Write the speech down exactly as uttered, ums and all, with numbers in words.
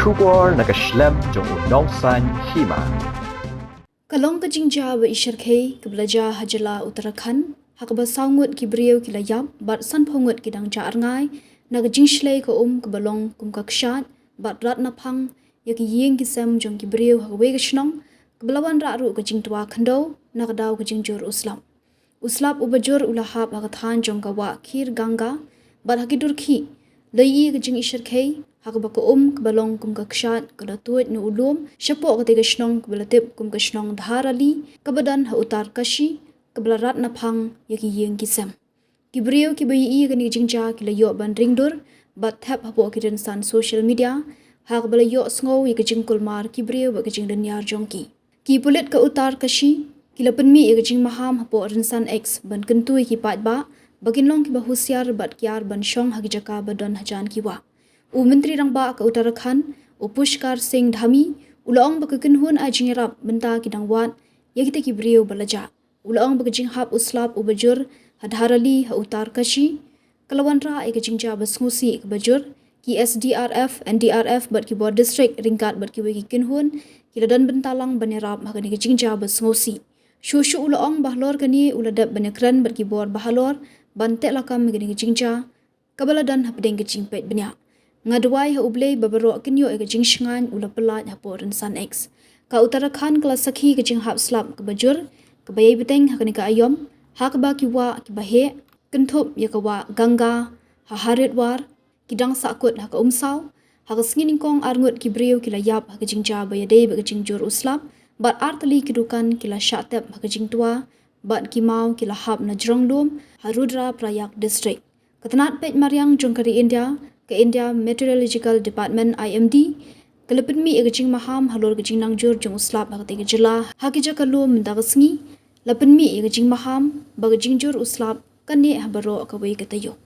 Khubor na ka shlem jong u Nongsaiñ Hima. Ka long ka jingjia ba i shyrkhei kaba la jia ha jylla Uttarakhand, ha kaba saw ngut ki briew ki la ïap bad sanphew ngut ki dang jah rngai na ka jingshlei ka um kaba long kum ka kshaid bad rat naphang ïa ki ïing ki sem jong ki briew ha kawei ka shnong, kaba la wanrah ruh ka jingtwa khyndew na ka daw ka jingjur u slap. U slap uba jur u la hap ha ka thaiñ jong ka wah Khir Ganga bad ha ki dur khih la ïohi ka jingishyrkhei, ha kaba ka um kaba long kum ka kshaid ka la tuid na u lum shapoh katei ka shnong kaba la tip kum ka shnong Dharali, kaba don ha Uttarkashi, kaba la rat naphang ïa ki ïing ki sem. Ki briew kiba ïohi ïa kane ka jingjia ki la ïoh ban ring dur bad thep hapoh ki rynsan social media, ha kaba la ïohsngew ïa ka jingkulmar ki briew bad ka jingdynñiar jong ki. Ki pulit ka Uttarkashi ki la pynmih ïa ka jingmaham hapoh rynsan X ban kyntu ïa ki paidbah ba kin long kiba husiar bad kiar ban shong ha ki jaka ba don hajan ki wah. U Myntri Rangbah ka Uttarakhand, u Pushkar Singh Dhami, u la ong ba ka kynhun ai jingïarap mynta ki dang wad ïa kita ki briew ba la jah. U la ong ba ka jinghap u slap uba jur ha Dharali ha Uttarkashi ka la wanrah ïa ka jingjia ba sngewsih kaba jur. Ki S D R F, N D R F bad ki bor district ryngkat bad kiwei ki kynhun ki la don bynta lang ban ïarap ha kane ka jingjia ba sngewsih. Shuh shuh u la ong ba halor kane u la dep ban ïakren bad ki bor ba halor ban teh lakam ïa kane ka jingjia kaba la don hapdeng ka jingpeit bniah. Nga duwai ha U Blei ba baroh kin ïoh ïa ka jingshngaiñ, u la pyllait hapoh rynsan X. Ka Uttarakhand ka la sakhi ka jinghap slap kaba jur kaba ïai bteng ha kane ka aïom, ha kaba ki wah kiba heh kynthup ïa ka wah Ganga ha Haridwar ki dang sahkut ha ka umsaw. Ha ka sngi nyngkong ar ngut ki briew ki la ïap ha ka jingjia ba ïadei bad ka jingjur u slap bad ar tylli ki dukan ki la shah tep ha ka jingtwa bad ki maw ki la hap na jrong lum ha Rudraprayag District. Ka tnat peit mariang jong ka ri India, ka India Meteorological Department, I M D, ka la pynmih ïa ka jingmaham halor ka jingnangjur jong u slap ha katei ka jylla ha ki jaka lum mynta ka sngi. La pynmih ïa ka jingmaham ba ka jingjur u slap kan neh ha baroh kawei ka taïew.